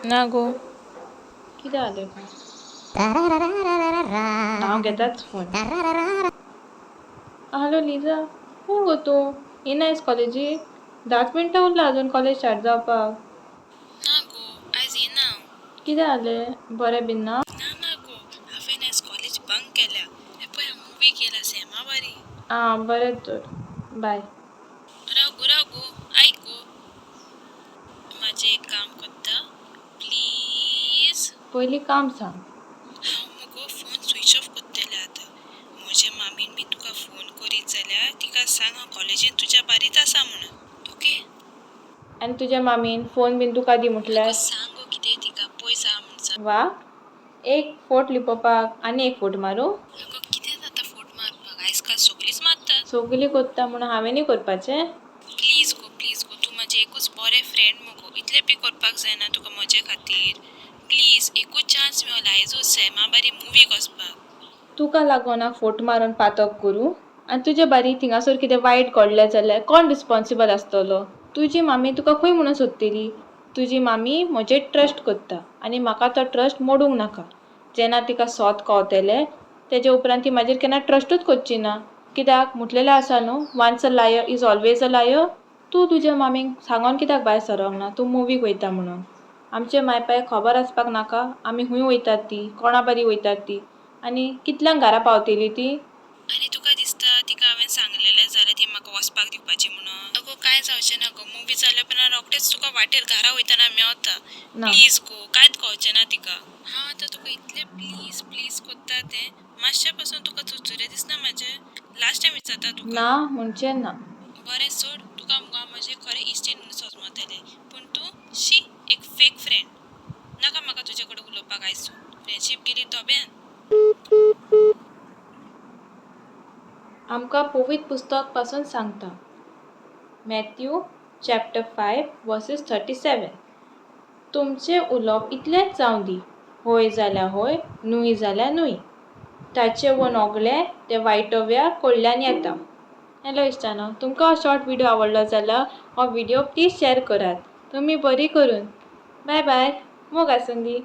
ना गो. कितें जालें काय? हांव घेताच फोन. हॅलो लिजा, खंय गो तूं? येना आयज कॉलेजीक? 10 मिनटां उरला अजून कॉलेज स्टार्ट जावपाक. ना गो, आयज येना हांव. कितें जालें? बरें बीन ना? ना ना गो, हांवें आयज कॉलेज बंक केल्या. हें पळय हांव मुवीक येयला सॅमा बारी. आं बरें तर, बाय. राव गो, राव गो, आयक गो, म्हाजें एक काम कोत्ता प्लीज? पयलीं काम सांग. हांव मुगो फोन स्विच ऑफ कोत्तलें आतां. म्हजे मामीन बी तुका फोन करीत जाल्यार तिका सांग हांव कॉलेजीन तुज्या बारीच आसा म्हणून, ओके? आनी तुज्या मामीन फोन बीन तुका दी आगो म्हटल्यार? सांग गो कितेंय तिका, पयस आहा म्हूण सांग. वा, एक फोट लिपोवपाक आनी एक फोट मारूं? आगो कितें जाता फोट मारपाक, आयज काल सगळींच मारतात. सगलीं कोत्ता म्हणून हांवेंनूय करपाचें? प्लीज गो, प्लीज गो, तूं म्हाजें एकूच बरें फ्रेंड मुगो, इतलें बी करपाक जायना तुका म्हजे खातीर? प्लीज, एकूच चान्स मेवला आयजूच सॅमा बारी मुवीक वचपाक. तुका लागून हांव फोट मारून पातक करूं? आनी तुजे बारी थिंगासर कितें वायट घडलें जाल्यार कोण रिस्पोन्सिबल आसतलो? तुजी मामी तुका खंय म्हणून सोदतली? तुजी मामी म्हजेर ट्रस्ट करता आनी म्हाका तो ट्रस्ट मोडूंक नाका. जेन्ना तिका सोत कळतलें तेजे उपरांत ती म्हाजेर केन्ना ट्रस्टूच करची ना. कित्याक म्हटलेलें आसा न्हू, once a liar is always a liar. तूं तुज्या मामीक सांगोन कित्याक भायर सरोंक ना तूं मुवीक वयता म्हणून? आमचे माय पायक खबर आसपाक नाका आमी खूंय वयतात ती, कोणा बरी वयतात ती आनी कितल्यांक घरा पावतली ती? आनी तुका दिसता तिका हांवें सांगलेलें जाल्यार ती म्हाका वचपाक दिवपाची म्हणून? अगो कांय जावचें ना गो, मुवी जाल्या उपरांत रोखडेंच तुका वाटेर घरा वयतना मेवता. ना. प्लीज गो, कांयच कळचें ना तिका. हांव आतां तुका इतलें प्लीज प्लीज कोत्ता तें मातशें पासून तुका चुरचुरे दिसना म्हाजे? लास्ट टायम विचारता तुका. ना म्हणचें ना. बरें सोड, तुका मुगो हांव म्हजें खरें इश्टीण म्हणून सजमतलें, पूण तूं शी, एक फेक फ्रेंड. नाका म्हाका तुजे कडेन उलोवपाक आयजसून. फ्रेंडशीप गेली धोब्यान. आमकां पवित्र पुस्तक पासून सांगता, मॅथ्यू चॅप्टर 5 वर्सीस 37, तुमचें उलोवप इतलेंच जावं दी, होय जाल्यार होय, न्हूय जाल्यार न्हूय. ताचे वनोगलें तें वायटव्या कडल्यान येता. हॅलो इश्टानो, तुमकां हो शॉर्ट व्हिडियो आवडलो जाल्यार हो व्हिडियो प्लीज शॅर करात. तुमी बरी करून. बाय बाय, मोग आसूं दी.